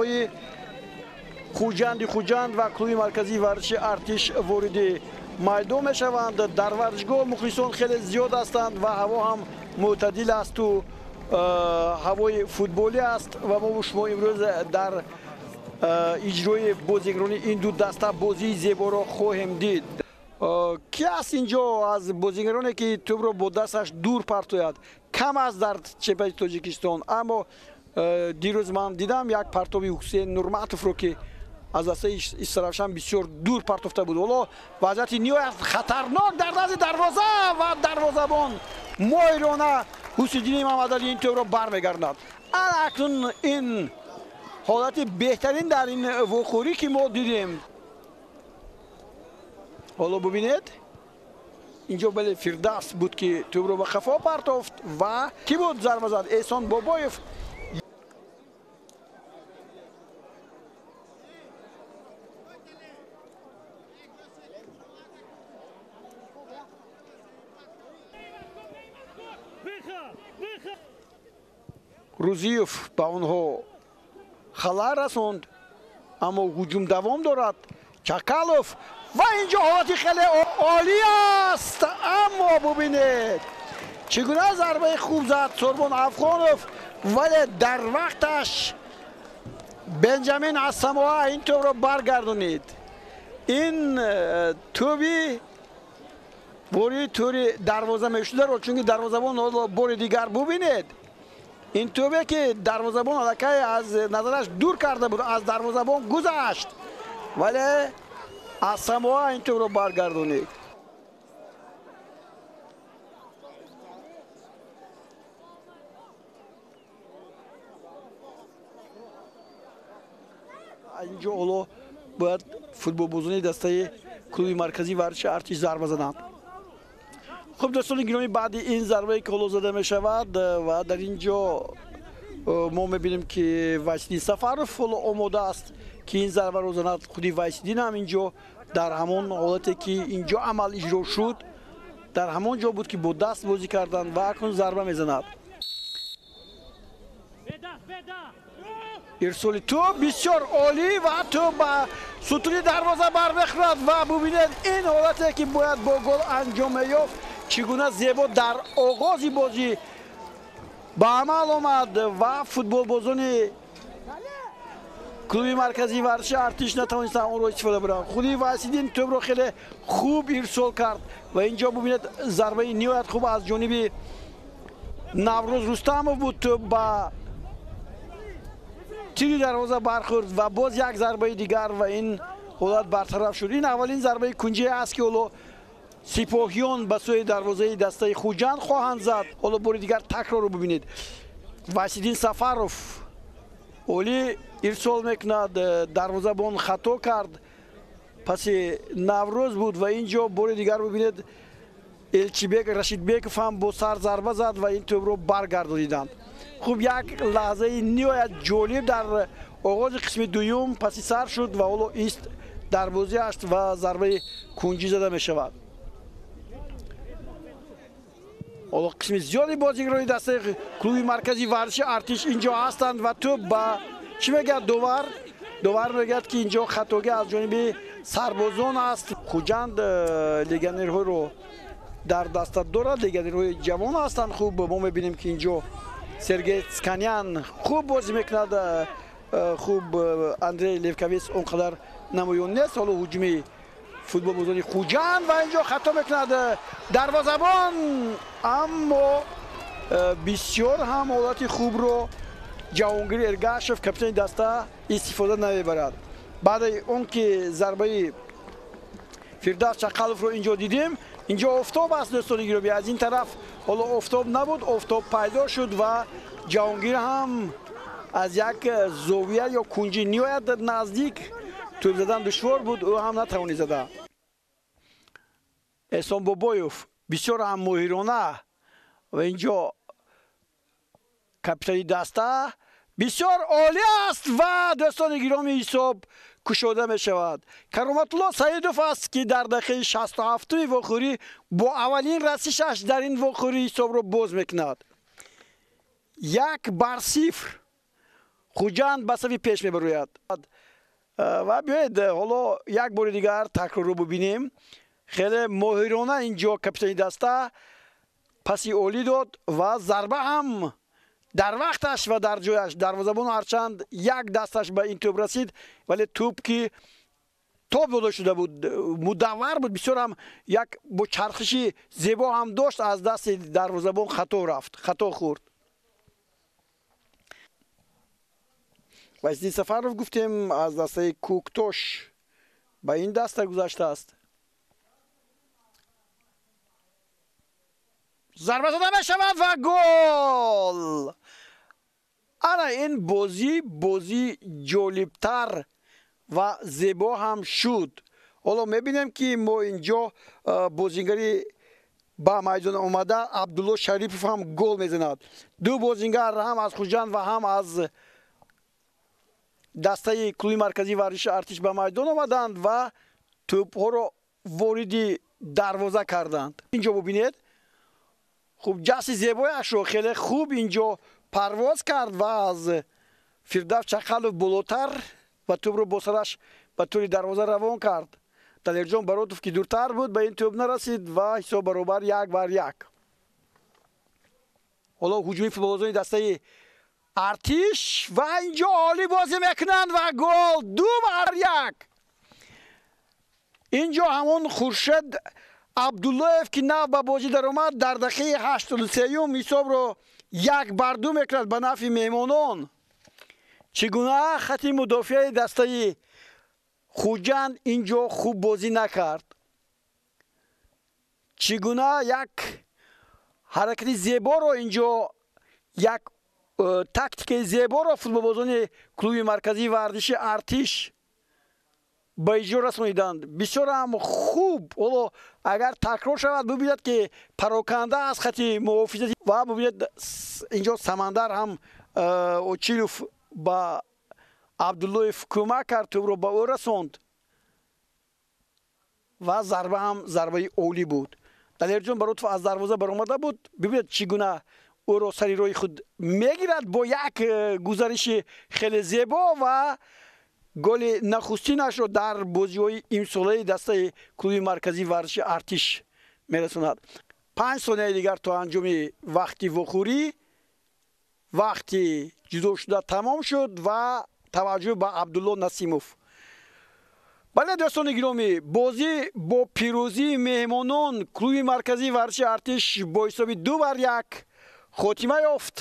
Дастаҳои Хуҷанди Хуҷанд ва клуби марказии варзиши Артиш вориди майдон мешаванд. Дар варзишгоҳ мухлисон хеле зиёд ҳастанд ва ҳаво ҳам мӯътадил асту ҳавои футболӣ аст ва мо шумо имрӯз дар иҷрои бозигарони ин ду даста бозии зеборо хоҳем дид. Ки аст инҷо аз бозигароне ки тӯбро бо дасташ дур партояд? Кам аст дар чемпионати Тоҷикистон, аммо дирӯз ман дидам як партоби Ҳусейн Нурматовро, ки аз дастаи Истаравшан бисёр дур партофта буд. Ҳоло вазъияти ниҳоят хатарнок дар назди дарвоза ва дарвозабон моҳирона Ҳусиддини Мамадалӣ ин тӯбро бармегардонад. Ана акнун ин ҳолати беҳтарин дар ин вохӯрӣ, ки мо дидем. Ҳоло бубинед, инҷо бале Фирдавс буд, ки тӯбро ба қафо партофт ва кӣ буд зарба зад? Эҳсон Бобоев. Рӯзиев ба онҳо халал расонд, аммо ҳуҷум давом дорад. Чакалов ва инҷо ҳолати хеле олӣ аст, аммо бубинед, чӣ гуна зарбаи хуб зад Сорбон Афғонов, вале дар вақташ Бенҷамин Асамоа ин тӯбро баргардонид. Ин тӯби бори тӯри дарвоза мешударо, чунки дарвозабон бори дигар бубинед, ин тӯбе ки дарвозабон аллакай аз назараш дур карда буд, аз дарвозабон гузашт, вале Асамоа ин тӯбро баргардонид. Инҷо ҳоло бояд футболбозони дастаи клуби марказии варзиши Артиш зарба заданд. Хуб, дӯстони гиромӣ, баъди ин зарбае ки ҳоло зада мешавад ва дар ин ҷо мо мебинем, ки Вайсиддин Сафаров ҳоло омода аст, ки ин зарбаро занад. Худи Вайсиддин ҳам инҷо дар ҳамон ҳолате ки инҷо амал иҷро шуд, дар ҳамон ҷо буд, ки бо даст бозӣ карданд ва акнун зарба мезанад. Ирсоли тӯб бисёр олӣ ва тӯб ба сутуни дарвоза бармехӯрад ва бубинед, ин ҳолате ки бояд бо гол анҷом меёфт, чӣ гуна зебо дар оғози бозӣ ба амал омад ва футболбозони клуби марказии варзиши Артиш натавонистанд онро истифода баранд. Худи Вайсиддин тӯбро хеле хуб ирсол кард ва инҷо бубинед, зарбаи ниҳоят хуб аз ҷониби Наврӯз Рустамов буд, тӯб ба тири дарвоза бархӯрд ва боз як зарбаи дигар ва ин ҳолат бартараф шуд. Ин аввалин зарбаи кунҷие аст, ки ҳоло сипоҳиён ба сӯи дарвозаи дастаи Хуҷанд хоҳанд зад. Ҳоло бори дигар такрорро бубинед. Вайсиддин Сафаров олӣ ирсол мекунад, дарвозабон хато кард, паси Наврӯз буд ва ин ҷо бори дигар бубинед, Элчибек Рашидбеков ҳам бо сар зарба зад ва ин тӯбро баргардониданд. Хуб, як лаҳзаи ниҳоят ҷолиб дар оғози қисми дуюм паси сар шуд ва ҳоло ист дар бозӣ аст ва зарбаи кунҷӣ зада мешавад. Ҳоло қисми зиёди бозигарони дастаи клуби марказии варзиши Артиш инҷо ҳастанд ва тӯб ба чӣ мегӯяд довар? Довар мегӯяд, ки инҷо хатогӣ аз ҷониби сарбозон аст. Хуҷанд легионерҳоро дар даста дорад, легионерҳои ҷавон ҳастанд. Хуб, мо мебинем, ки инҷо Сергей Цканян хуб бозӣ мекунад. Хуб, Андрей Левковец он қадар намоён нест. Ҳоло ҳуҷуми футболбозони Хуҷанд ва инҷо хато мекунад дарвозабон, аммо бисёр ҳам ҳолати хубро Ҷаҳонгир Эргашев, капитани даста, истифода намебарад. Баъди он ки зарбаи Фирдавс Чақаловро инҷо дидем, инҷо офтоб аст, дӯстони гиромӣ. Аз ин тараф ҳоло офтоб набуд, офтоб пайдо шуд ва Ҷаҳонгир ҳам аз як зовия ё кунҷи ниҳоят наздик тӯб задан душвор буд, ӯ ҳам натавонист зада. Эҳсон Бобоев бисёр ҳам моҳирона ва инҷо капитани даста бисёр олӣ аст ва дӯстони гиромӣ, ҳисоб кушода мешавад. Кароматулло Саидов аст, ки дар дақиқаи 67-уми вохӯрӣ бо аввалин расишаш дар ин вохӯрӣ ҳисобро боз мекунад. 1-0. Хуҷанд ба сафи пеш мебарояд. Ва биёед ҳоло як бори дигар такрорро бубинем. Хеле моҳирона инҷо капитани даста паси олӣ дод ва зарба ҳам дар вақташ ва дар ҷояш. Дарвозабон ҳарчанд як дасташ ба ин тӯб расид, вале тӯб ки тоб дода шуда буд, мудаввар буд, бисёр ҳам як бо чархиши зебо ҳам дошт, аз дасти дарвозабон хато рафт, хато хӯрд. Вайсиддин Сафаров гуфтем аз дастаи Кӯктош ба ин даста гузаштааст. Зарба зада мешавад ва гол! Ана ин бозӣ бозӣ ҷолибтар ва зебо ҳам шуд. Ҳоло мебинем ки мо инҷо бозингари ба майдон омада Абдулло Шарипов ҳам гол мезанад. Ду бозингар ҳам аз Хуҷанд ва ҳам аз дастаи клуби марказии варзиши Артиш ба майдон омаданд ва тӯбҳоро вориди дарвоза карданд. Инҷо бубинед, хуб ҷасти зебояшро хеле хуб инҷо парвоз кард ва аз Фирдавс Чақалов болотар ва тӯбро бо сараш ба тӯри дарвоза равон кард. Далерҷон Баротов ки дуртар буд ба ин тӯб нарасид ва ҳисоб баробар 1-1. Ҳоло ҳуҷуми футболбозони дастаи Артиш ва инҷо олӣ бозӣ мекунанд ва гол 2-1. Инҷо ҳамон Хуршед Абдуллоев ки нав ба бозӣ даромад дар дақиқаи 83 ҳисобро 1-2 мекунад ба нафъи меҳмонон. Чӣ гуна хати мудофиаи дастаи Хуҷанд инҷо хуб бозӣ накард. Чӣ гуна як ҳаракати зеборо инҷо, як тактикаи зеборо футболбозони клуби марказии варзиши Артиш ба иҷро расониданд. Бисёр ҳам хуб. Ҳоло агар такрор шавад бубинед ки пароканда аз хати муҳофизати ва бубинед инҷо Самандар ҳам Очилов ба Абдуллоев кӯмак кард, тӯбро ба ӯ расонд ва зарба ҳам зарбаи олӣ буд. Далерҷон Баротов аз дарвоза баромада буд. Бибинед чӣ гуна ӯро сари роҳи худ мегирад бо як гузариши хеле зебо ва голи нахустинашро дар бозиҳои имсолаи дастаи клуби марказии варзиши Артиш мерасонад. 5 сонияи дигар то анҷоми вақти вохӯрӣ. Вақти ҷудо шуда тамом шуд ва таваҷҷӯҳ ба Абдулло Насимов. Бале дӯстони гиромӣ, бозӣ бо пирӯзии меҳмонон клуби марказии варзиши Артиш бо ҳисоби 2-1 хотима ёфт.